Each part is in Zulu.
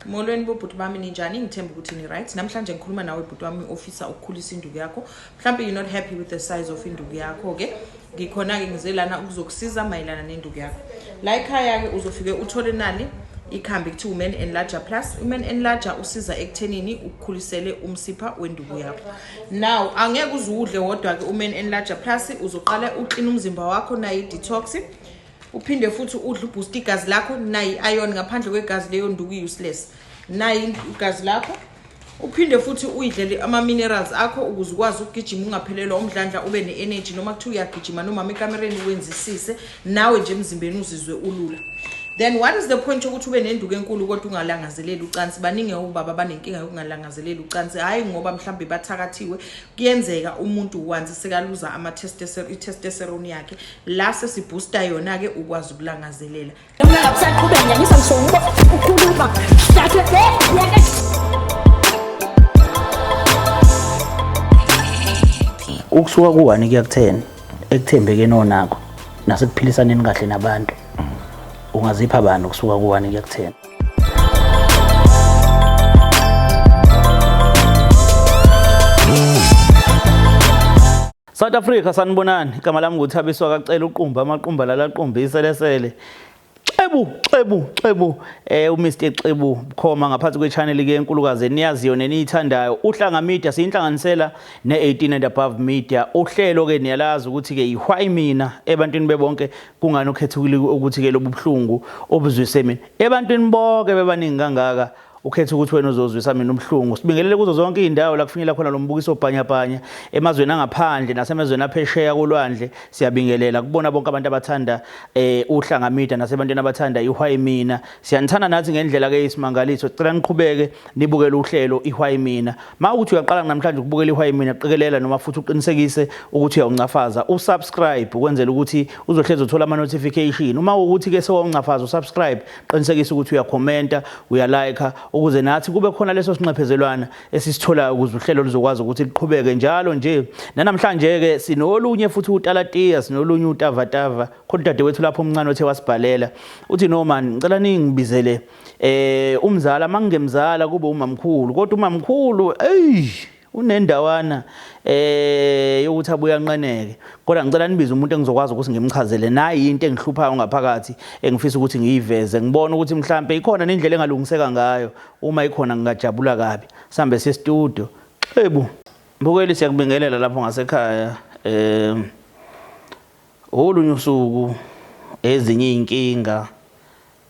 Molweni bobhuti bami, ninjani? Ngithemba ukuthi ni right. Namhlanje ngikhuluma nawe bhuti wami ofisa ukukhulisa induku yakho. Mhlawumbe you're not happy with the size of induku yakho ke. Ngikhona ke ngize lana ukuzokusiza mayelana nenduku yakho. La ekhaya ke uzofike uthole nali ikhambi kuthiwa uMan Enlarger Plus. UMan Enlarger usiza ekuthenini ukukhulisele umsipha wenduku yakho. Now angeke uzuwudle wodwa ke uMan Enlarger Plus, uzoqala uclean umzimba wakho nayi detox. Uphinde futhi udle uboost igazi lakho nayi iron, ngaphandle kwegazi leyo nduku useless. Nayi igazi lakho. Uphinde futhi uyidlele ama minerals akho ukuze ukwazi ukugijima ungaphelelwa umdlandla, ube ne-energy noma kuthiwa uyagijima noma ekamereni wenzisise nawe nje emzimbeni uzizwe ulula. Then what is the point yokuthi ube nenduku enkulu kodwa ungalangazeleli ucansi? Baningi obaba banenkinga yokungalangazeleli ucansi, hhayi ngoba mhlawumbe bathakathiwe. Kuyenzeka umuntu once sekaluza ama-testosterone, i-testosterone yakhe la sesiboosta yona-ke ukwazi ukulangazelela. Ukusuka ku-1 kuya ku-10 ekuthembekeni onakho nasekuphilisaneni kahle nabantu, ungazipha bani ukusuka ku-1 kuya ku-10? South Africa, sanibonani. Igama lami nguThabiso akacela uqumba amaqumba lalaqumba iselesele. Xebu xebu xebu uMr Xebu bukhoma ngaphansi kwe-channel ke enkulukazi eniyaziyo neniyithandayo Uhlanga Media, siyinhlanganisela ne-18 and above media. Uhlelo ke niyalazi ukuthi ke ihwayi mina ebantwini bebonke, kungani ukhethukile ukuthi ke lobu buhlungu obuzwise mina ebantwini bonke bebaningi kangaka, ukhetha ukuthi wena uzozwisa mina ubuhlungu. Sibingelele kuzo zonke izindawo la kufinyela khona lo mbukiso bhanyabhanya, emazweni angaphandle nasemazweni aphesheya kolwandle. Siyabingelela kubona bonke abantu abathanda Uhlanga Media nasebantwini abathanda ihwayi mina. Siyanithanda nathi ngendlela ke isimangaliso. Sicela niqhubeke nibukele uhlelo ihwayi mina. Ma ukuthi uyaqala namhlanje ukubukela ihwayi mina, qikelela noma futhi uqinisekise ukuthi uyawuncafaza usubscribe ukwenzela ukuthi uzohlezi uthola ama notification. Uma ukuthi ke sewawuncafaza usubscribe, qinisekisa ukuthi uyakhomenta, uyalike ukuze nathi kube khona leso sinxephezelwana esisitholayo ukuze uhlelo luzokwazi ukuthi liqhubeke njalo nje. Nanamhlanje ke sinolunye futhi utalatiya, sinolunye utavatava. Khona udadewethu lapho omncane othe wasibhalela, uthi no man, ngicela ningibizele umzala, mangingemzala kube umamkhulu, kodwa umamkhulu ey unendawana yokuthi abuye anqeneke, kodwa ngicela nibize umuntu engizokwazi ukuthi ngimchazele nayi into engihluphayo ngaphakathi engifisa ukuthi ngiyiveze, ngibone ukuthi mhlambe ikhona nendlela engalungiseka ngayo. Uma ikhona ngingajabula kabi. Sihambe siye studio. Xebu mbukeli, siyakubingelela lapho ngasekhaya. Olunye usuku, ezinye izinkinga.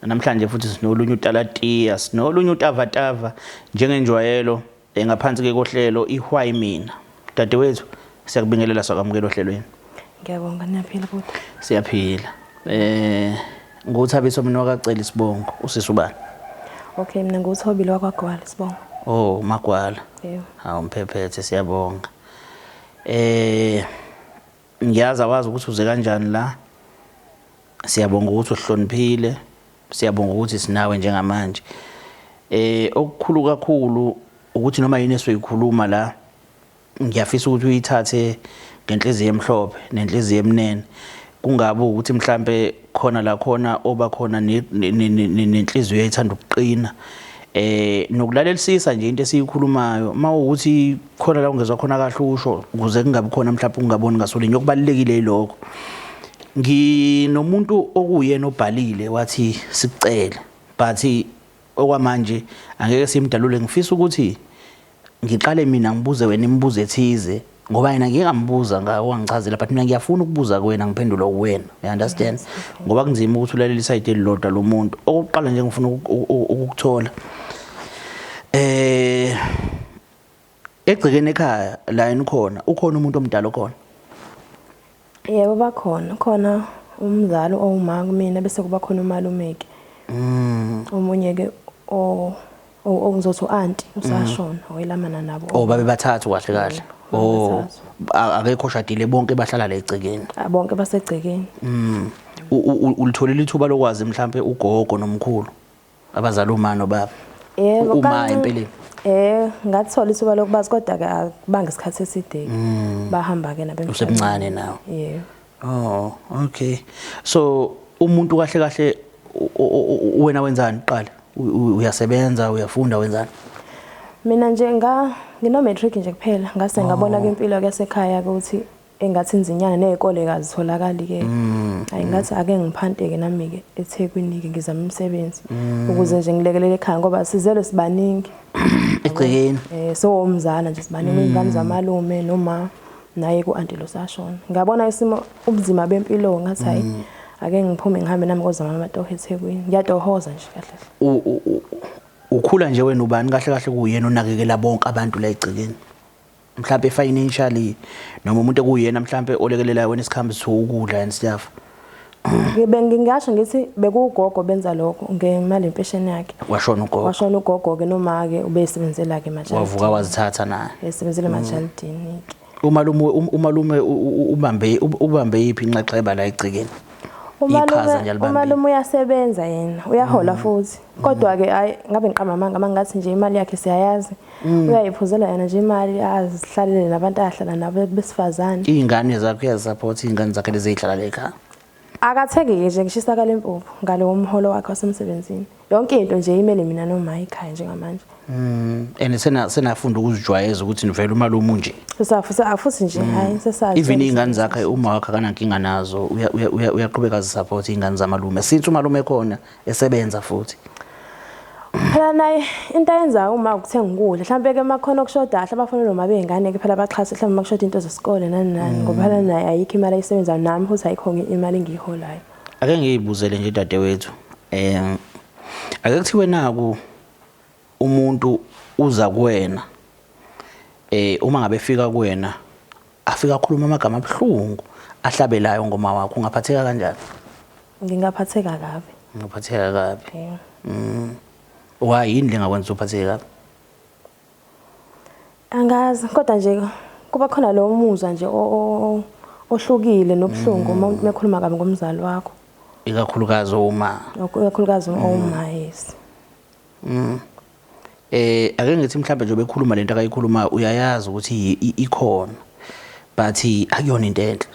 Namhlanje futhi sinolunye utalatiya, sinolunye utavatava njengenjwayelo ngaphansi ke kohlelo ihwayi mina. Dadewethu, siyakubingelela, sakwamukela ohlelweni. Ngiyabonga, niyaphila kodwa? Siyaphila. NguThabiso mina wakacela isibongo, usisi ubani? Okay, mina nguThobile wakwaGwala isibongo. Oh, Magwala. Yebo. Hawu mphephethe, siyabonga. Ngiyazi awazi ukuthi uze kanjani la. Siyabonga ukuthi uhloniphile. Siyabonga ukuthi sinawe njengamanje. Okukhulu kakhulu ukuthi noma yini esoyikhuluma la, ngiyafisa ukuthi uyithathe ngenhliziyo emhlophe nenhliziyo emnene. Kungabe ukuthi mhlambe khona la khona oba khona nenhliziyo ethanda ukuqina. Nokulalelisisa nje into esiyikhulumayo, uma ukuthi khona la ungezwa khona kahle usho ukuze kungabi khona mhlawumbe ungaboni ngasolinye. Okubalulekile yilokho. Nginomuntu okuyena obhalile wathi sikucele, but okwamanje angeke simdalule. Ngifisa ukuthi ngiqale mina ngibuze wena imibuzo ethize, ngoba yena ngike ngambuza ngawo wangichazela, but mina ngiyafuna ukubuza kuwena ngiphendule kuwena, you understand? Ngoba kunzima ukuthi ulalele isayidi elilodwa lomuntu. Okokuqala nje ngifuna ukukuthola egcekeni ekhaya la enikhona, ukhona umuntu omdala okhona? Yebo, bakhona. Khona umzali owuma kumina, bese kuba khona umalume-ke. Omunye-ke ongizothi u-anti usashona, owelamana nabo. Oh, babe bathathu kahle kahle. Yebo, Oh, bathathu. Akekho oshadile, bonke bahlala la egcekeni. Bonke basegcekeni. Ulitholile ithuba lokwazi mhlambe ugogo nomkhulu abazali uma nobaba? Yebo, Uma empeleni. Ngathola ithuba lokubazi, kodwa ke akubanga isikhathi eside. Bahamba ke nabemhlabeni. Usemncane nawe. Yebo. Oh, okay. So umuntu kahle kahle wena wenzani kuqala? Uyasebenza, uyafunda, wenzani? Mina nje nga ngino matric nje kuphela ngase ngabona ke impilo yasekhaya ukuthi engathi inzinyana nezikole kazitholakali ke. Hayi ngathi ake ngiphante ke nami ke eThekwini ke ngizama imisebenzi ukuze nje ngilekelele ekhaya ngoba sizelwe sibaningi. Egcekeni. So umzala nje sibaningi izingane zamalume noma naye ku anti lo sashona. Ngabona isimo ubunzima bempilo ngathi hayi ake ngiphume ngihambe nami kozama amatoho eThekwini. Ngiyatohoza nje kahle kahle. Ukhula nje wena ubani kahle kahle kuyena onakekela bonke abantu la egcekeni? Mhlambe financially noma umuntu ekuyena mhlambe olekelelayo wena isikhambi to ukudla and stuff. Ngibe ngingasho ngithi bekuwugogo benza lokho ngemali yempesheni yakhe. Washona ugogo. Washona ugogo ke noma ke ubesebenzela ke emajalidini. Wavuka wazithatha naye. Esebenzela emajalidini ke. Umalume ubambe yiphi inxaxheba la egcekeni? Iqhaza nje Umalume alibambile. umalume uyasebenza yena, uyahola futhi. Kodwa ke hayi ngabe ngiqamba amanga mangathi nje imali yakhe siyayazi. Uyayiphuzela yena nje imali azihlalele nabantu ahlala nabo besifazane. Iy'ngane zakhe uyazisupport iy'ngane zakhe lezi ey'hlala la ekhaya. Akathenge nje ngishisakala impuphu ngalowo mholo wakhe wasemsebenzini. Yonke into nje imele mina noma ekhaya njengamanje. And senafunda ukuzijwayeza ukuthi nivele umalume nje. Sesafuthi afuthi nje hayi sesazi. Even iy'ngane zakhe uma wakhe akanankinga nazo uyaqhubeka azisupport iy'ngane zamalume. Since umalume ekhona esebenza futhi. Phela naye into ayenzayo uma ukuthenga ukudla mhlambe ke makhona okushoda kahle abafana noma beyingane ke phela baxhase mhlambe makushoda into zesikole nani nani ngoba phela naye ayikho imali ayisebenzayo nami futhi ayikho imali engiyiholayo. Ake ngiyibuzele nje dadewethu. Ake kuthiwe naku umuntu uza kuwena. Uma ngabe efika kuwena afika akhuluma amagama abuhlungu ahlabelayo ngoma wakho ungaphatheka kanjani? Ngingaphatheka kabi. Ungaphatheka kabi. Why yini lengakwenza uphatheke kabi? Angazi kodwa nje kuba khona lo muzwa nje ohlukile nobuhlungu uma umuntu ekhuluma kabi ngomzali wakho. Ikakhulukazi uma. Ikakhulukazi uma yes. Ake ngithi mhlambe nje bekhuluma lento akayikhuluma uyayazi ukuthi ikhona but akuyona into enhle.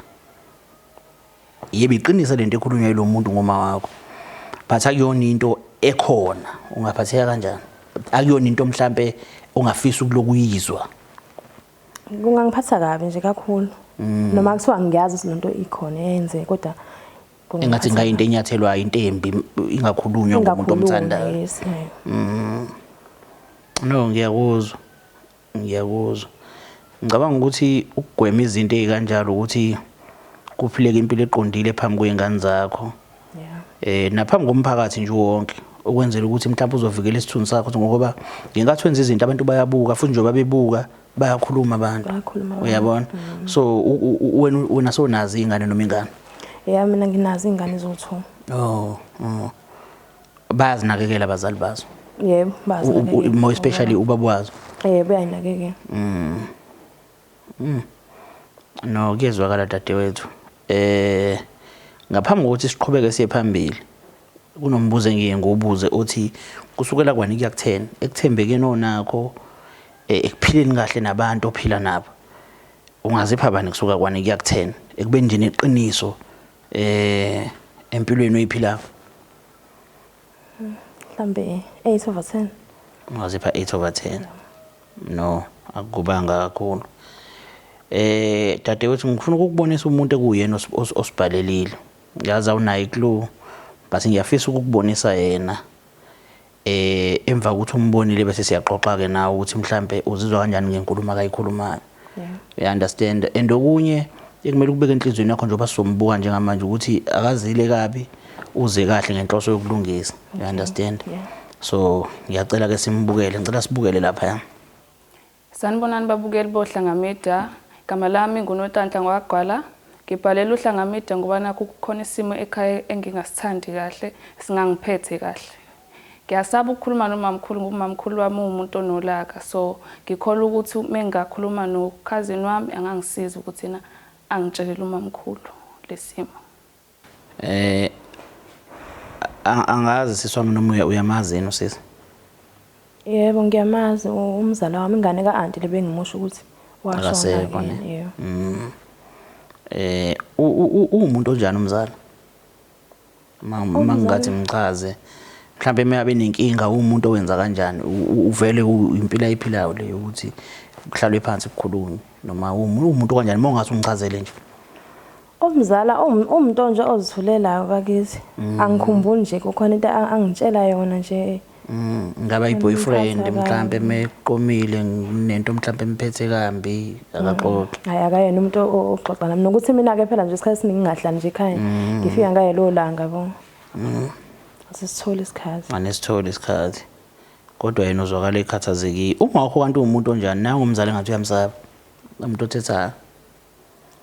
Yebo iqinisa lento ekhulunywa yilo muntu ngoma wakho but akuyona into ekhona ungaphatheka kanjani? Akuyona into mhlambe ongafisa ukulokuyizwa. Kungangiphatha kabi nje kakhulu. Noma kuthiwa ngiyazi ukuthi lento ikhona yenze kodwa engathi ngayinto enyathelwa into embi ingakhulunywa ngomuntu omthandayo. Yes. No ngiyakuzwa. Ngiyakuzwa. Ngicabanga ukuthi ukugwema izinto ezikanjalo ukuthi kuphileke impilo eqondile phambi kwezingane zakho. Naphambi komphakathi nje wonke ukwenzela ukuthi mhlawumbe uzovikela isithunzi sakho ngoba ngenkathi wenza izinto abantu bayabuka futhi njengoba bebuka bayakhuluma abantu. Uyabona? So wena sonazi ingane noma ingane? Yeah mina nginazi ingane eziwu2. Oh. Bayazinakekela abazali bazo. Yebo, bazinakekela. More especially ubaba wazo. Yebo, uyayinakekela. No, kuyezwakala dadewethu. Ngaphambi kokuthi siqhubeke siye phambili, kunombuzo engiye ngiwubuze othi kusukela kwani kuya ku10 ekuthembekeni onakho ekuphileni kahle nabantu ophila nabo. Ungazipha bani kusuka kwani kuya ku10 ekubeni nje neqiniso empilweni oyiphilayo? Mhlambe 8 over 10. Ungazipha 8 over 10. No, akubanga kakhulu. Dadewethu ngifuna ukukubonisa umuntu ekuyena osibhalelile. Ngiyazi awunayo clue but ngiyafisa ukukubonisa yena. Emva kokuthi umbonile bese siyaxoxa ke nawe ukuthi mhlambe uzizwa kanjani ngenkulumo akayikhulumayo. You understand? And okunye ekumele ukubeke enhlizweni yakho njengoba sizombuka njengamanje ukuthi akazile kabi uze kahle ngenhloso yokulungisa. You understand? So ngiyacela ke simbukele, ngicela sibukele lapha. Sanibonani babukeli boHlanga Media. Igama lami nguNonhlanhla ngwagwala. Ngibhalela uHlanga Media ngoba nakho kukhona isimo ekhaya engingasithandi kahle, singangiphethe kahle. Ngiyasaba ukukhuluma nomamkhulu ngoba umamkhulu wami uwumuntu onolaka. So ngikholwa ukuthi uma ngingakhuluma nokhazini wami angangisiza ukuthi yena angitshelele umamkhulu lesimo. Angazi sisi wami noma uyamazi yena usisi? Yebo ngiyamazi umzala wami ingane ka-auntie lebengimusho ukuthi washona. Akasekho ne. Yebo. Uwumuntu onjani umzala? Mangingathi ngichaze. Mhlawumbe uma abe nenkinga umuntu owenza kanjani uvele impilo ayiphilayo le ukuthi kuhlalwe phansi kukhulunywe noma umuntu kanjani uma ungase ungichazele nje. Umzala umuntu nje ozithulelayo bakithi. Angikhumbuli nje kukhona into angitshela yona nje. Ngaba i-boyfriend mhlambe meqomile nento mhlambe emphethe kambi akaxoxi. Hayi akayena umuntu oxoxa nami nokuthi mina ke phela nje isikhathi esiningi ngingahlali nje ekhaya. Ngifika ngayelo langa yabo. Asisithole isikhathi. Anisithole isikhathi. Kodwa yena uzwakala ekhathazekile. Uma wakho kanti uwumuntu onjani nangu umzali engathi uyamsaba. Umuntu othethayo.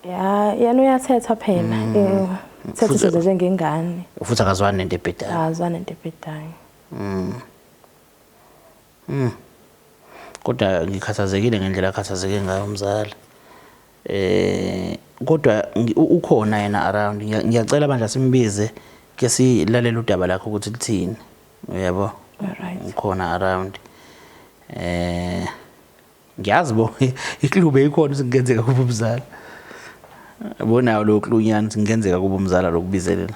Ya, yena uyathetha phela. Eh, Thetha nje njengengane. Futhi akazwani nento ebhedayo. Akazwani nento ebhedayo. Kodwa ngikhathazekile ngendlela akhathazeke ngayo umzali. Kodwa ukhona yena around. Ngiyacela bandla simbize ke silalele udaba lakho ukuthi lithini. Uyabo? Alright. Ukhona around. Ngiyazi bo iklube ikhona ukuthi kungenzeka kube umzala. Bonayo lo klunyana ukuthi kungenzeka kube umzala lokubizelela.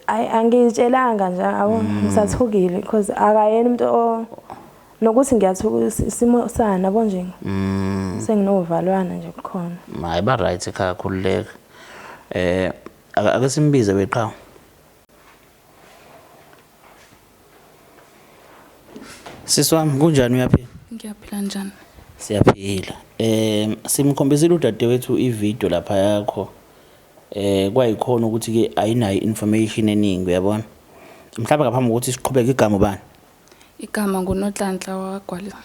Ayi angitshelanga nje abo ngisathukile because akayena umuntu o nokuthi ngiyathuka isimo sana yabo nje. Senginovalwana nje kukhona. Hayi ba right ekhaya khululeka. Ake simbize beqhawe. Sisi wami kunjani uyaphila? Ngiyaphila njani? Siyaphila. Simkhombisile udadewethu ivideo lapha yakho. Kwayikhona ukuthi ke ayinayo information eningi uyabona. Mhlawumbe ngaphambi kokuthi siqhubeke igama ubani? Igama nguNonhlanhla wakwaGwala.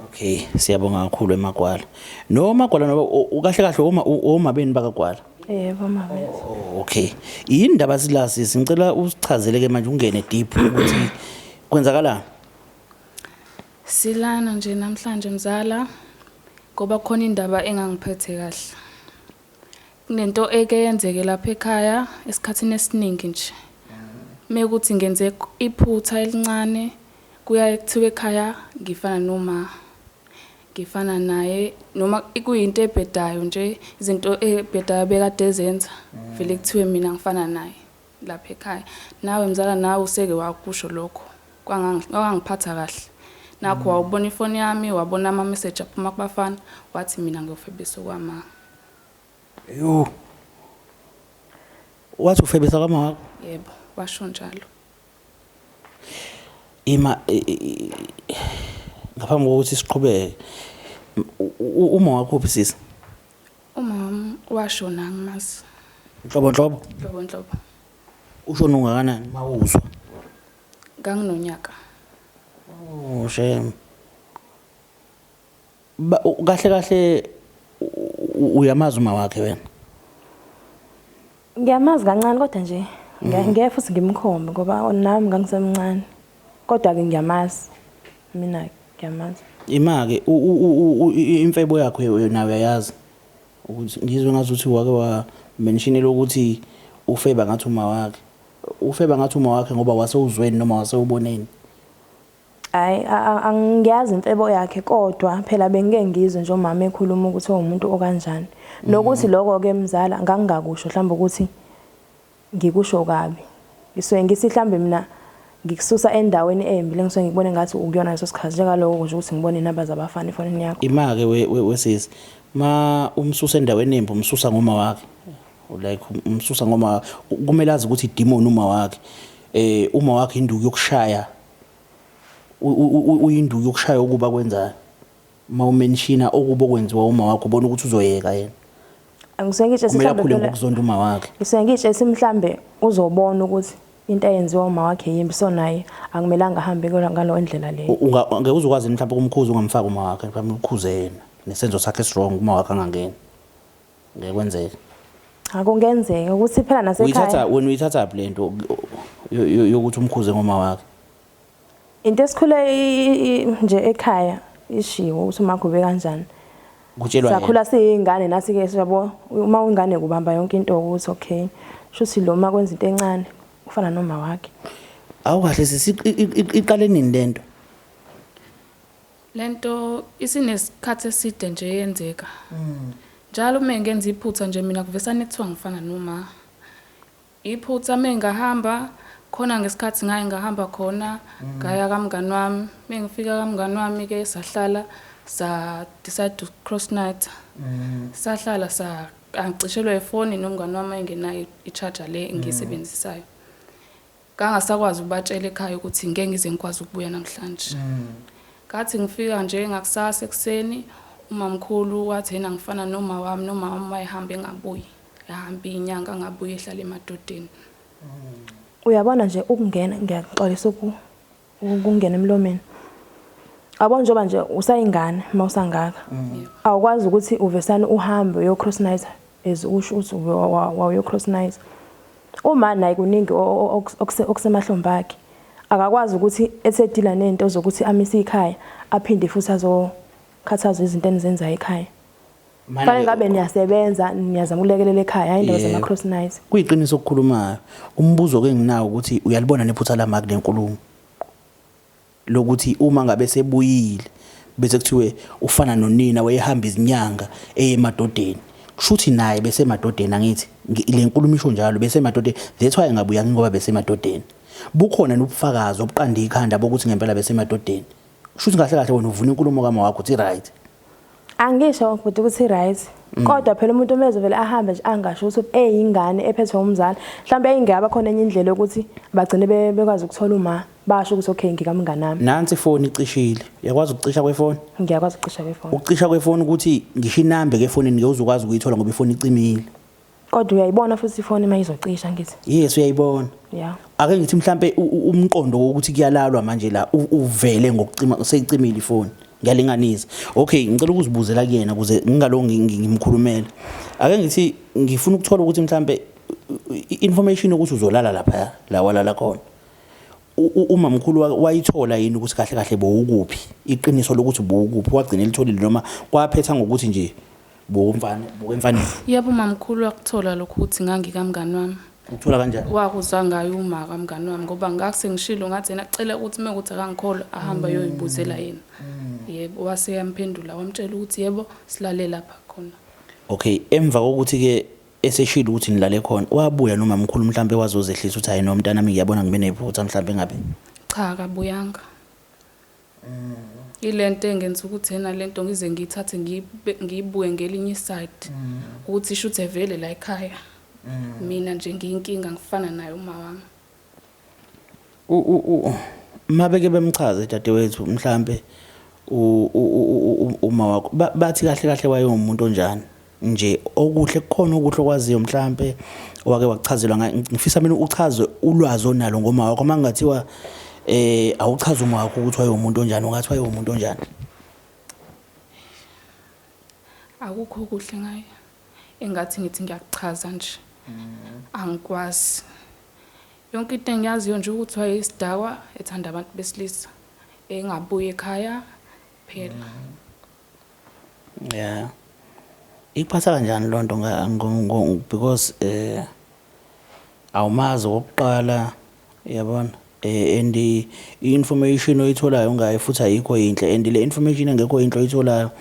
Okay, siyabonga kakhulu eMagwala. No Magwala no kahle kahle oma beni bakaGwala. Yebo mama. Oh, okay. Yini indaba silasi singicela usichazele ke manje ungene deep ukuthi kwenzakalani? Silana nje namhlanje mzala ngoba khona indaba engangiphethe kahle. Kunento eke yenzeke lapha ekhaya esikhathini esiningi nje. Mekuthi ngenze iphutha elincane kuyaye kuthiwe ekhaya ngifana noma ngifana naye noma kuyinto ebhedayo nje izinto ebhedayo bekade ezenza vele kuthiwe mina ngifana naye lapha ekhaya. Nawe mzala nawe useke wakusho lokho kwangangiphatha kahle. Nakho wawubona ifoni yami wabona ama message aphuma kubafana wathi mina ngiyofebisa kwama. Yo. Wathi ufebisa kwama wakho? Yebo, washo njalo. Ima ngaphambi kokuthi siqhubeke uma wakho uphi sisi? Uma washona ngimazi. Nhlobo nhlobo? Nhlobo nhlobo. Ushona ungakanani mawuzwa? Nganginonyaka. Oh shame. Kahle kahle uyamazi uma wakhe wena? Ngiyamazi kancane kodwa nje ngeke futhi ngimkhombe ngoba nami ngangisemncane. Kodwa ke ngiyamazi. Mina ngiyamazi. Ima ke imfebo yakho nayo uyayazi. Ukuthi ngizwe ngazuthi wake wa mentionela ukuthi ufeba ngathi uma wakhe. Ufeba ngathi uma wakhe ngoba wasewuzweni noma wasewuboneni. Hayi angiyazi imfebo yakhe kodwa phela bengike ngizwe nje umama ekhuluma ukuthi uwumuntu okanjani. Nokuthi lokho ke mzala ngangingakusho mhlawumbe ukuthi ngikusho kabi. Ngisuke ngithi mhlawumbe mina ngikususa endaweni embi lengisuke ngikubone ngathi ukuyona leso sikhathi njengaloko nje ukuthi ngibone inamba zabafana efonini yakho. Ima ke wesisi ma umsusa endaweni embi umsusa ngoma wakhe. Like umsusa ngoma kumele azi ukuthi demon uma wakhe. Uma wakhe induku yokushaya. Uyinduku yokushaya ukuba kwenzani? Uma umenshina okubo kwenziwa uma wakho ubona ukuthi uzoyeka yena. Angisuke ngitshe Kumele mhlambe akhule phela ngokuzonda uma wakhe. Ngisuke ngitshe mhlambe uzobona ukuthi into eyenziwa uma wakhe yimbi so naye akumelanga ahambe ngalo ndlela leyo. Ngeke uzokwazi mhlawumbe ukumkhuza ungamfaki uma wakhe mhlawumbe ukhuze yena nesenzo sakhe strong uma wakhe angangeni. Ngeke kwenzeke. Akungenzeka ukuthi phela nasekhaya. Uyithatha wena uyithatha phi lento yokuthi umkhuze ngoma wakhe? Into esikhule nje ekhaya ishiwo ukuthi umakho ube kanjani. Kutshelwa yena. Sakhula siyingane nathi ke siyabo uma uyingane kubamba yonke into ukuthi okay shuthi lo makwenza into encane ufana noma wakhe. Awu kahle sisi iqale nini lento? Lento isinesikhathi eside nje yenzeka. Njalo uma ngenza iphutha nje mina kuvesane kuthiwa ngifana noma. Iphutha mengahamba Khona ngesikhathi ngaye ngahamba khona ngaya kamngani wami. Mengifika kamngani wami ke sahlala sa decide to cross night. Sahlala sa angicishelwa ifoni nomngani wami engenayo i-charger le engiyisebenzisayo. Ngangasakwazi ukubatshela ekhaya ukuthi ngeke ngize ngikwazi ukubuya namhlanje. Ngathi ngifika nje ngakusasa ekuseni umamkhulu wathi yena ngifana noma wami noma wami wayehamba engabuyi. Ehamba inyanga angabuyi ehlala emadodeni. Uyabona nje ukungena ngiyaxolisa ukungena emlomeni. Yabo njengoba nje usayingane mawusangaka. Awukwazi ukuthi uvesane uhambe uyo cross night as usho ukuthi wawuyo cross night. Uma naye kuningi okusemahlombe akhe. Akakwazi ukuthi esedila nento zokuthi amise ikhaya aphinde futhi azokhathazwa izinto enizenzayo ekhaya. Fanele ngabe niyasebenza niyazama ukulekelela ekhaya hayi indaba zama cross night. Kuyiqiniso okukhulumayo. Umbuzo ke nginawo ukuthi uyalibona nephutha lama kule nkulumo. Lokuthi uma ngabe sebuyile bese kuthiwe ufana nonina wayehamba izinyanga eye emadodeni. Kushuthi naye bese emadodeni angithi le nkulumo isho njalo bese emadodeni that's why engabuyanga ngoba bese emadodeni. Bukhona nobufakazi obuqanda ikhanda bokuthi ngempela bese emadodeni. Kushuthi kahle kahle wena uvuna inkulumo kama wakho uthi right. Angisho bhuti ukuthi right. Kodwa phela umuntu uma ezovele ahambe nje angasho ukuthi eyingane ephethwe umzali. Mhlawumbe ingaba khona enye indlela yokuthi bagcine bekwazi ukuthola uma basho ukuthi okay ngikamngani wami. Nansi ifoni icishile. Uyakwazi ukucisha kwefoni? Ngiyakwazi ukucisha kwefoni. Ukucisha kwefoni ukuthi ngisho inambe ke efonini ngeke uzukwazi ukuyithola ngoba ifoni icimile. Kodwa uyayibona futhi ifoni uma izocisha ngithi. Yes uyayibona. Yeah. Ake ngithi mhlambe umqondo wokuthi kuyalalwa manje la uvele ngokucima seyicimile ifoni. Ngiyalinganisa. Okay ngicela ukuzibuzela kuyena ukuze ngingalo ngimkhulumela. Ake ngithi ngifuna ukuthola ukuthi mhlambe information ukuthi uzolala lapha la walala khona. Umamkhulu wayithola yini ukuthi kahle kahle bowukuphi iqiniso lokuthi bowukuphi wagcina elitholile noma kwaphetha ngokuthi nje bowumfana bowemfaneni Yebo mamkhulu wakuthola lokhu ukuthi ngangikamngani wami. Ukuthola kanjani? Wakuzwa ngayo uma kamngani wami ngoba ngase ngishilo ngathi yena cela ukuthi uma ukuthi akangikholwa ahambe ayoyibuzela yena. Yebo wase yamphendula wamtshela ukuthi yebo silale lapha khona. Okay emva kokuthi ke eseshilo ukuthi nilale khona wabuya noma mkhulu mhlambe wazozehlisa ukuthi hayi no mntanami ngiyabona ngibe nephutha mhlambe ngabe Cha akabuyanga. Ilento engenza ukuthi yena lento ngize ngiyithathe ngiyibuke ngelinye iside ukuthi ishuthe vele la ekhaya. Mina nje ngiyinkinga ngifana naye uma wami. Mabeke bemchaze dadewethu mhlambe uma wakho bathi kahle kahle wayewumuntu onjani nje okuhle kukhona okuhle okwaziyo mhlambe owake wakuchazelwa ngifisa mina uchaze ulwazi onalo ngoma wakho uma kungathiwa awuchaze uma wakho ukuthi wayewumuntu onjani ungathi wayewumuntu onjani. Akukho okuhle ngaye engathi ngithi ngiyakuchaza nje angikwazi. Yonke into engiyaziyo nje ukuthi wayeyisidakwa ethanda abantu besilisa engabuyi ekhaya phela. Yeah. Ikuphatha kanjani lonto because awumazi okokuqala yabona and i-information oyitholayo ngaye futhi ayikho yinhle and le information engekho yinhle oyitholayo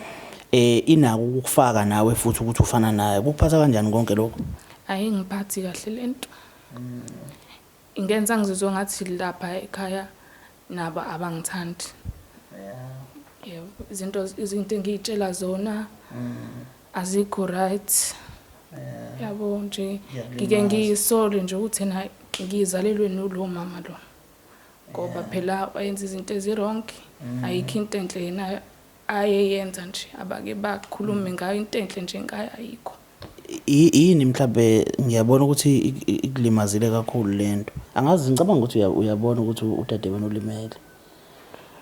inako ukukufaka nawe futhi ukuthi ufana naye. Kukuphatha kanjani konke lokho? Ayingiphathi kahle lento. Ingenza ngizizwe ngathi lapha ekhaya nabo abangithandi. Yebo, izinto engiyitshela zona azikho right. Yabo nje ngike ngiyisole nje ukuthi na ngizalelwe nulo mama lo. Ngoba phela wayenza izinto ezi-wrong, ayikho into enhle yena ayeyenza nje abake bakhulume ngayo into enhle nje ngayo ayikho. Yini mhlambe ngiyabona ukuthi ikulimazile kakhulu lento. Angazi ngicabanga ukuthi uyabona ukuthi udadewenu ulimele.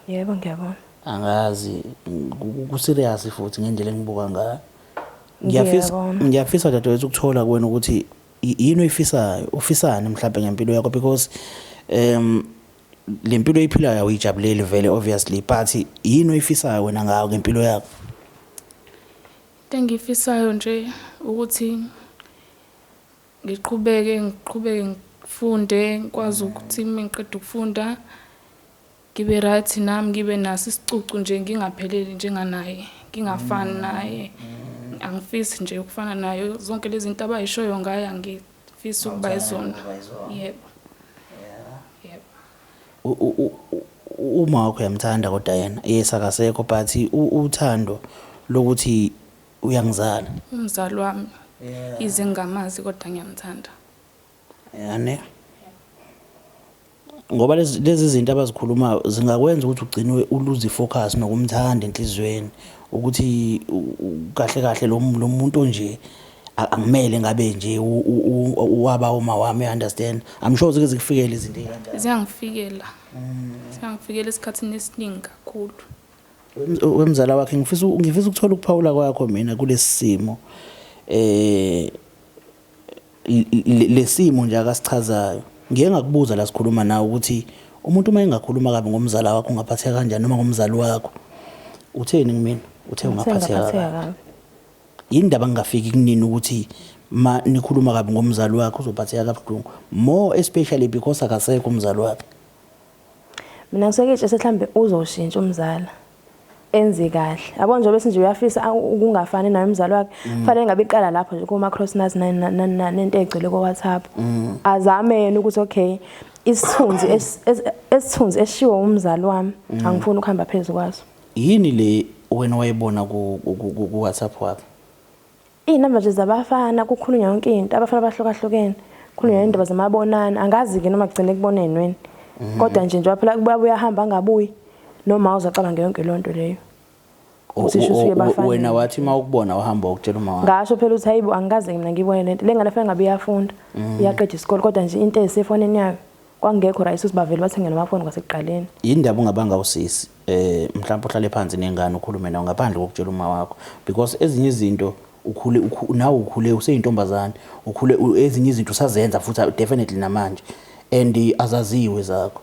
Yebo ngiyabona. Angazi ku serious futhi ngendlela engibuka ngayo. Ngiyafisa dadewethu ukuthola kuwena ukuthi yini oyifisayo, ufisani mhlambe ngempilo yakho because le mpilo oyiphilayo awuyijabuleli vele obviously but yini oyifisayo wena ngayo ngempilo yakho? Into engiyifisayo nje ukuthi ngiqhubeke ngifunde ngikwazi ukuthi uma ngiqeda ukufunda ngibe right nami ngibe naso isicucu nje ngingapheleli njenganaye ngingafani naye. Angifisi nje ukufana naye zonke lezi zinto abayishoyo ngaye angifisi ukuba yizona. Yebo. Uma wakho uyamthanda kodwa yena, yes akasekho, but uthando lokuthi uyangizala. Umzali wami, ize ngingamazi kodwa ngiyamthanda. Yani ngoba lezi zinto abazikhulumayo zingakwenza ukuthi ugcine uluze ifocus nokumthanda enhliziyweni, ukuthi kahle kahle lo muntu nje angimele ngabe nje waba uma wami, you understand? I'm sure zike zikufikele izinto ey'kanjalo. Ziyangifikela. Ziyangifikela esikhathini esiningi kakhulu. Wemzala wakhe, ngifisa ukuthola ukuphawula kwakho mina kulesi simo, lesimo nje akasichazayo. Ngike ngakubuza la sikhuluma nawe ukuthi umuntu uma engakhuluma kabi ngomzala wakho ungaphatheka kanjani, noma ngomzali wakho, utheni kumina? Uthe ungaphatheka Ngaphatheka kabi. Kabi. Yini ndaba ngingafiki kunini ukuthi ma nikhuluma kabi ngomzali wakho uzophatheka kabuhlungu, more especially because akasekho umzali wakhe? Mina ngisuke ngitshese mhlambe uzoshintsha umzala, enze kahle, yabo, njengoba nje uyafisa ukungafani naye umzali wakhe. Fanele ngabe iqala lapho nje kuma cross nas nento egcwele ko WhatsApp, azame yena ukuthi okay, isithunzi esithunzi eshiwo umzali wami angifuni ukuhamba phezulu kwaso. Yini le wena wayibona ku WhatsApp wakhe? Iy'namba nje zabafana, kukhulunywa yonke into, abafana abahlukahlukene, kukhulunywa indaba zamabonana. Angazi-ke noma kugcine kuboneni wena, kodwa nje njengoba phela kubuya uyahamba angabuyi, noma uzacabanga yonke leyo nto leyo. Uthi sho usuye ebafaneni. Wena wathi uma ukubona uhamba ukutshela uma wakho? Ngasho phela ukuthi hayibo, angikaze mina ngibone lento le ngane, fanele ngabe iyafunda, iyaqeda isikole, kodwa nje into ezisefonini yayo kwangekho right ukuthi bavele bathenge namafoni kwasekuqaleni. Yini ndaba ungabanga usisi mhlawumbe uhlale phansi nengane ukhulume nayo ngaphandle kokutshela uma wakho? Because ezinye izinto ukhule nawe ukhule useyintombazane, ukhule ezinye izinto usazenza futhi definitely namanje and azaziwe zakho.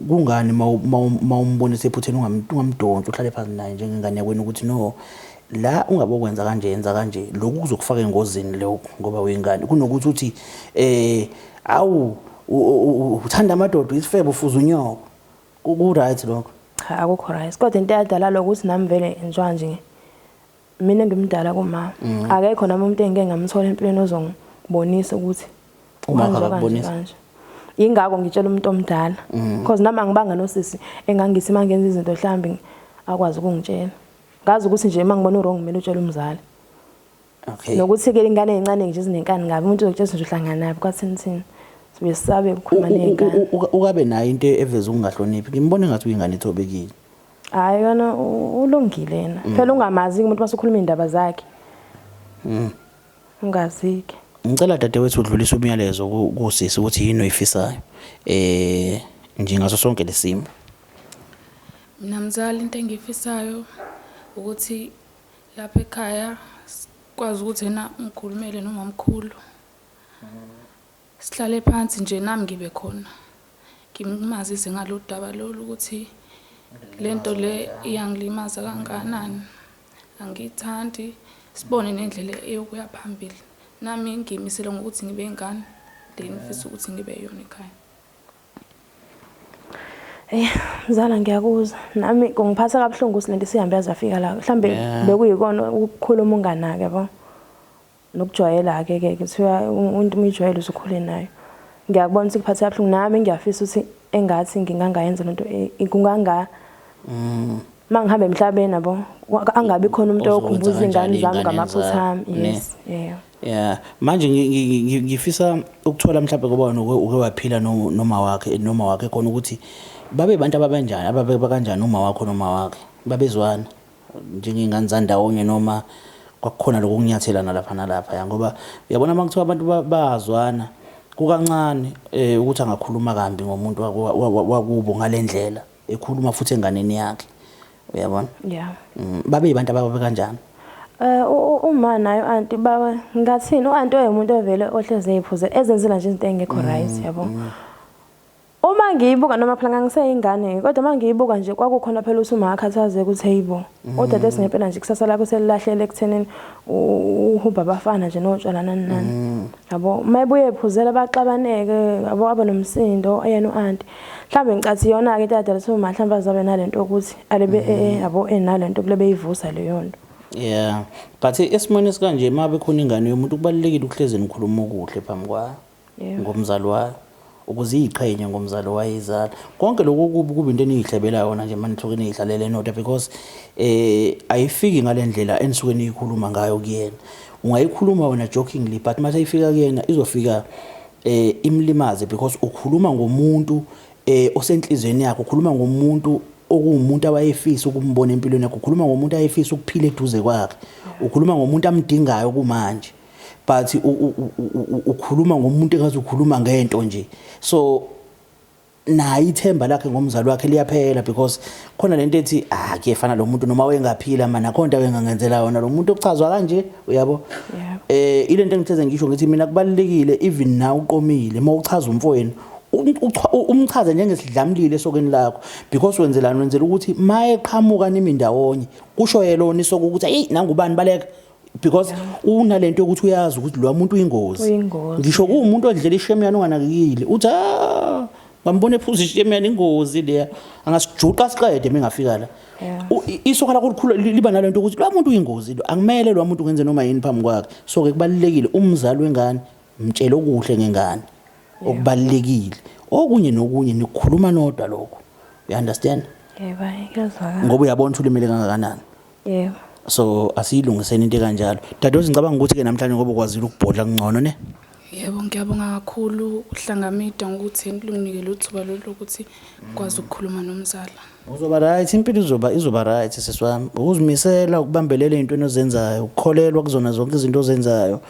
Kungani mawumbonisa ephutheni ungamdonsi, uhlale phansi naye njengengane yakwenu ukuthi no, la ungabokwenza kanje, yenza kanje, lokhu kuzokufaka engozini lokhu ngoba uyingane, kunokuthi uthi awu, uthanda amadoda, isifebe, ufuza unyoko? Ku right lokho? Cha, akukho right, kodwa into eyadala lokho ukuthi nami vele njengoba nje mina ngimdala kuma, akekho nami umuntu engike ngamthola empilweni ozongibonisa ukuthi Uma kanje, kanje, akakubonisa? Kanje. Yingakho ngitshela umuntu omdala, because nami angibanga nosisi engangithi uma ngenza izinto mhlawumbe akwazi ukungitshela. Ngazi ukuthi nje uma ngibona u-wrong kumele utshele umzali. Nokuthi-ke ingane ey'ncane nje zinenkani ngabi, umuntu uzokutshela nje uhlanganaphi kwathini thini, sibuye sisabe ukukhuluma ney'ngane. Ukabe nayo into eveza ukungahloniphi, ngimbone ngathi uyingane ethobekile. Hhayi, yona ulungile yena. Phela ungamazi-ke umuntu mase ukhuluma iy'ndaba zakhe, ungazi-ke. Ngicela dadewethu udlulise umyalezo kusisi ukuthi yini oyifisayo nje ngaso sonke lesimo. Mina mzali, into engiyifisayo ukuthi lapha ekhaya sikwazi ukuthi yena ngikhulumele nomamkhulu. Sihlale phansi nje nami ngibe khona. Ngimazise ngalolu daba lolu ukuthi lento le iyangilimaza kangakanani. Angiyithandi, sibone nendlela eyokuya phambili. Nami ngiyimisele ngokuthi ngibe ingane le ngifisa ukuthi ngibe yona ekhaya. Eyi mzala, ngiyakuzwa. Nami kungiphatha kabuhlungu ukuthi lento isihambe yaze yafika la. Mhlambe bekuyikona ukukhuluma unganaki, yabo. Nokujwayela-ke ke kuthiwa umuntu uma uyijwayele usukhule nayo. Ngiyakubona ukuthi kuphatha kabuhlungu, nami ngiyafisa ukuthi engathi ngingangayenza lento kunganga uma ngihamba emhlabeni, yabo, angabi khona umuntu Ozokwenza oyokhumbuza iy'ngane kanjalo zami iy'ngane ngamaphutha zakho, ami. ne? Yes, yeah. Yeah, manje ngifisa ukuthola mhlawumbe ngoba wena uke waphila noma wakhe noma wakhe khona ukuthi babe abantu ababanjani, ababe kanjani uma wakho noma wakhe, babezwana njengey'ngane zandawonye noma kwakukhona lokhu kunyathelana lapha nalapha? Ya, ngoba uyabona uma kuthiwa abantu bayazwana kukancane ukuthi angakhuluma kambi ngomuntu wakubo ngale ndlela ekhuluma futhi enganeni yakhe, uyabona? Yeah. Babe yibantu ababe kanjani? Uma nayo anti baba, ngathini, u-anti oyemuntu ovele ohlezi eyiphuze, ezenzela nje izinto engekho right, yabo. Uma ngiyibuka, noma phela ngangiseyingane, kodwa uma ngiyibuka nje kwakukhona phela ukuthi uma akhathazeke ukuthi heyibo, udadewethu ngempela nje kusasa lakho selilahlele ekuthenini uhubha abafana nje notshwala nani nani. Yabo, uma ebuye ephuzela baxabaneke, yabo, abe nomsindo yena u-anti. Mhlawumbe ngicathi iyona-ke into eyadala ukuthi uma mhlawumbe azabe nalento yokuthi alebe yabo, enalento kule beyivusa leyo nto. Yeah, but esimweni esikanje uma bekhona ingane yomuntu kubalulekile ukuhlezi nikhuluma okuhle phambi kwayo ngomzali wayo. ukuze iyiqhenye ngomzali owayezala. Konke lokhu okubi kuba into eniyihlebela yona nje manithuke niyihlalele nodwa because eh ayifiki ngalendlela enisuke niyikhuluma ngayo kuyena. Ungayikhuluma wena jokingly but mase ifika kuyena izofika eh imlimaze because ukhuluma ngomuntu eh osenhlizweni yakho, ukhuluma ngomuntu okuwumuntu awayefisa ukumbona empilweni yakho, ukhuluma ngomuntu ayefisa ukuphila eduze kwakhe, ukhuluma ngomuntu amdingayo kumanje. But ukhuluma ngomuntu engathi ukhuluma ngento nje. So naye ithemba lakhe ngomzali wakhe liyaphela because khona lento ethi ah kuyefana lo muntu noma wengaphila mana khona into engangenzela yona lo muntu ochazwa kanje, uyabo? Yeah. Ilento engithethe ngisho ngithi mina kubalulekile even nawe uqomile uma uchaza umfowenu umchaze njengesidlamlilo esokeni lakho because wenzelani, wenzela ukuthi mayeqhamuka nimi ndawonye kusho yelona isoko ukuthi hey nangubani baleka because unalento yokuthi uyazi ukuthi lo muntu uyingozi. Uyingozi. Ngisho kuwumuntu odlela ishemiyana unganakekile uthi ah ngambona ephuza ishemiyana, ingozi leya, angasijuqa siqede mengafika la. Isoka lakho likhulu liba nalento ukuthi lo muntu uyingozi lo, angimele lo muntu ngenze noma yini phambi kwakhe. So ke kubalulekile umzali wengane mtshele okuhle ngengane okubalulekile, okunye nokunye nikukhuluma nodwa lokho, you understand? Yebo, kuyazwakala. Ngoba uyabona ukuthi ulimele kangakanani. Yebo. So asiyilungiseni into ekanjalo, dadewethu. Ngicabanga ukuthi ke namhlanje ngoba ukwazile ukubhodla kungcono ne. Yebo, ngiyabonga kakhulu uHlanga Media ngokuthi lunginike lo thuba lolu lokuthi ngikwazi ukukhuluma nomzala. Uzoba right, impilo izoba right sisi wami. Ukuzimisela, ukubambelela ey'ntweni ozenzayo, ukukholelwa kuzona zonke izinto ozenzayo,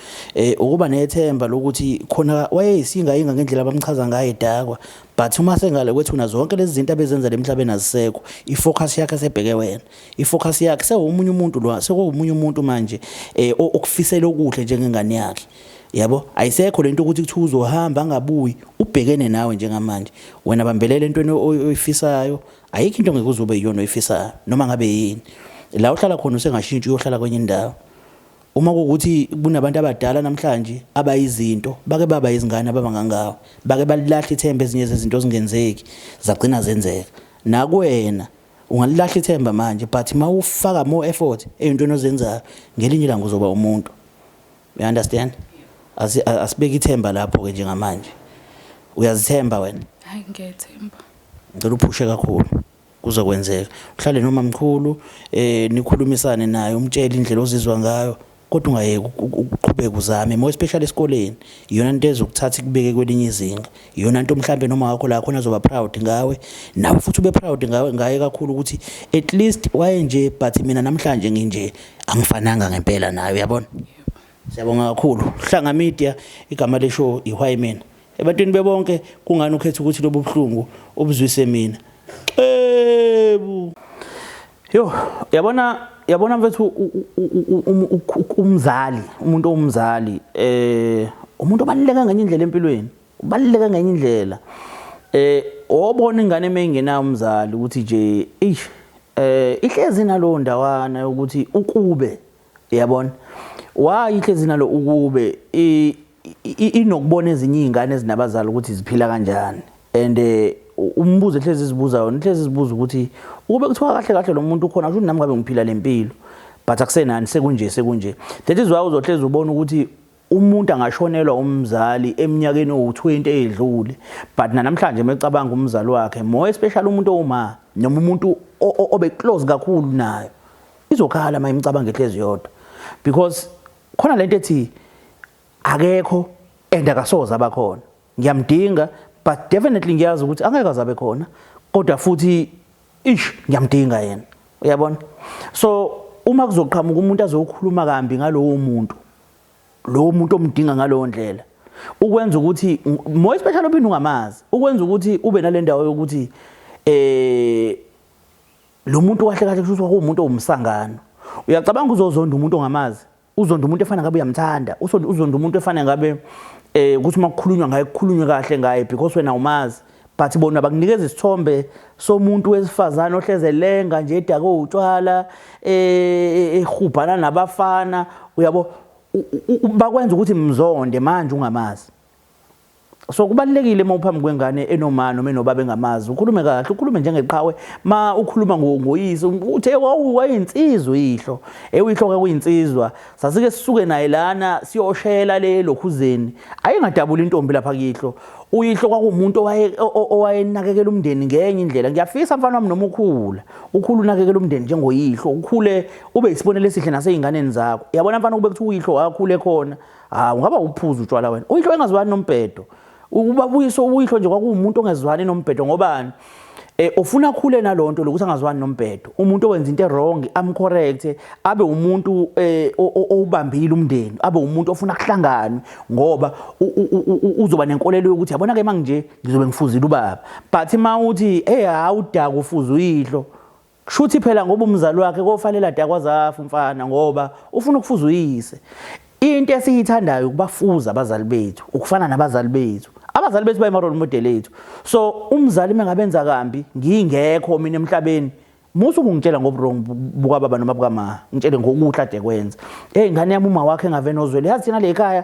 ukuba nethemba lokuthi khona wayeyisingayinga ngendlela abamchaza ngayo edakwa, but uma sengale kwethuna zonke lezi zinto abezenza lemhlabeni azisekho, ifocus yakhe sebheke wena, ifocus yakhe sewumunye umuntu lo, sekuwumunye umuntu manje okufisela okuhle njengengane yakhe, yabo? Ayisekho lento ukuthi kuthiwa uzohamba angabuyi, ubhekene nawe njengamanje. Wena bambelela entweni oyifisayo, ayikho into ongeke uze ube yiyona oyifisayo noma ngabe yini. La uhlala khona usengashintsha uyohlala kwenye indawo. Uma kuwukuthi kunabantu abadala namhlanje abayizinto bake baba izingane ababangangawe, bake balilahla ithemba, ezinye zezinto zingenzeki zagcina zenzeka. Nakuwena ungalilahla ithemba manje, but mawufaka more effort ey'ntweni ozenzayo, ngelinye ilanga uzoba umuntu, you understand? Asibeke ithemba lapho-ke njengamanje. Uyazithemba wena? Hayi, ngiyayithemba. Ngicela uphushe kakhulu, kuzokwenzeka. Uhlale noma mkhulu, nikhulumisane naye, umtshele indlela ozizwa ngayo, kodwa ungayeki ukuqhubeka uzame, more especially esikoleni. Iyona nto ezokuthatha ikubeke kwelinye izinga, iyona nto mhlambe noma wakho la khona azoba proud ngawe, nawe futhi ube proud ngawe ngaye kakhulu ukuthi at least waye nje but mina namhlanje nginje, angifananga ngempela naye, uyabona? Siyabonga kakhulu Hlanga Media. Igama leshow iWhy Mina. Ebantwini bebonke kungani ukhetha ukuthi lobu buhlungu ubuzwise mina? Xebu. Yo, yabona, yabona mfethu, umzali, umuntu owumzali, umuntu obaluleke ngenye indlela empilweni, ubaluleke ngenye indlela. Obona ingane mayingenayo umzali ukuthi nje eish ihlezi nalowo ndawana yokuthi ukube, uyabona? Why ihlezi nalo ukube? Inokubona ezinye izingane ezinabazali ukuthi ziphila kanjani and umbuzo ehlezi izibuza yona, ihlezi izibuza ukuthi ukube kuthiwa kahle kahle lo muntu ukhona, kusho nami ngabe ngiphila lempilo, but akusenani, sekunje, sekunje. That is why uzohlezi ubona ukuthi umuntu angashonelwa umzali eminyakeni owu-20 eyedlule, but namhlanje mecabanga umzali wakhe, more especially umuntu owuma noma umuntu obe close kakhulu nayo, izokhala uma imicabanga ehlezi yodwa because khona lento ethi akekho and akasoze abakhona, ngiyamdinga, but definitely ngiyazi ukuthi angeke azabe khona, kodwa futhi ish ngiyamdinga yena, uyabona? So uma kuzoqhamuka umuntu azokhuluma kambi ngalowo muntu, lowo muntu omdinga ngalowo ndlela, ukwenza ukuthi more especially uphinde ungamazi, ukwenza ukuthi ube nale ndawo yokuthi lo muntu kahle kahle kusho ukuthi umuntu owumsangano. Uyacabanga uzozonda umuntu ongamazi, uzonda umuntu efana ngabe uyamthanda, uzonda umuntu efana ngabe ukuthi uma kukhulunywa ngaye kukhulunywe kahle ngaye because wena awumazi, but bona bakunikeza isithombe somuntu wesifazane ohleze lenga nje edake utshwala, ehubhana nabafana, uyabo? Bakwenza ukuthi mzonde manje ungamazi. So kubalulekile uma uphambi kwengane enoma noma enobaba engamazi ukhulume kahle, ukhulume njengeqhawe. Ma ukhuluma ngoyise uthe wayeyinsizwa uyihlo, uyihlo ke kuyinsizwa. Sasike sisuke naye lana siyoshela le lokhuzeni, ayengadabula intombi lapha kuyihlo. Uyihlo kwakuwumuntu owayenakekela umndeni ngenye indlela. Ngiyafisa mfana wami noma ukhula, ukhula unakekela umndeni njengoyihlo, ukhule ube isibonelo esihle nasey'nganeni zakho. Yabona mfana, kube kuthiwa uyihlo wakhule khona, ha ungaba uphuza utshwala wena. Uyihlo engazwani nombhedo. Ubabuyisa uyihlo nje kwakuwumuntu ongezwani nombhedo ngobani? Ufuna akhule nalonto lokuthi angazwani nombhedo. Umuntu owenza into wrong amcorrect, abe umuntu owubambile umndeni, abe umuntu ofuna kuhlanganwe ngoba uzoba nenkolelo yokuthi yabona ke manje ngizobe ngifuzile ubaba. But mawuthi hey awudaka ufuza uyihlo, kushuthi phela ngoba umzali wakhe kofanele adakwa zafa umfana ngoba ufuna ukufuza uyise. Into esiyithandayo ukubafuza abazali bethu, ukufana nabazali bethu. Abazali bethu bayima role model ethu. So umzali mengabenza kambi ngingekho mina emhlabeni, musu ukungitshela ngobuwrong bukababa noma bukama, ngitshele ngokuhle ade kwenza. Hey ngane yami, uma wakhe engave nozwele, yazi thina le ekhaya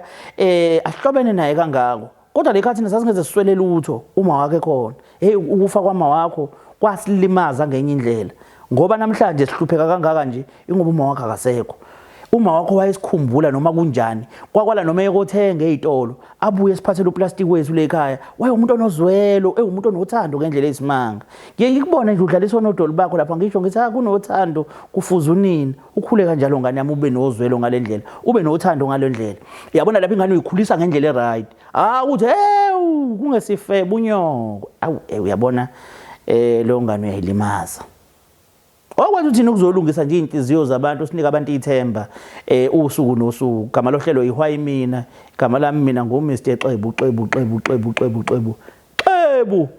asihlobene naye kangako. Kodwa le khathi sasingeze siswele lutho uma wakhe khona. Hey ukufa kwama wakho kwasilimaza ngenye indlela. Ngoba namhlanje sihlupheka kangaka nje ingoba uma wakho akasekho. Uma wakho wayesikhumbula noma kunjani, kwakwala noma eyokothenga ezitolo, abuye siphathele uplastic wethu le ekhaya. Waye umuntu onozwelo, ewumuntu onothando ngendlela eyisimanga. Ngiye ngikubone nje udlalisa onodoli bakho lapha, ngisho ngithi ha kunothando kufuza unina. Ukhule kanjalo ngane yami, ube nozwelo ngale ndlela, ube nothando ngale ndlela. Yabona lapha ingane uyikhulisa ngendlela eright. Ah uthi hey kungesifebe unyoko. Awu uyabona lo ngane uyayilimaza. Okwenza uthini ukuzolungisa nje inhliziyo zabantu, sinika abantu ithemba usuku nosuku. Igama lohlelo ihwayi mina, igama lami mina ngu Mr Xebu Xebu Xebu Xebu Xebu Xebu Xebu.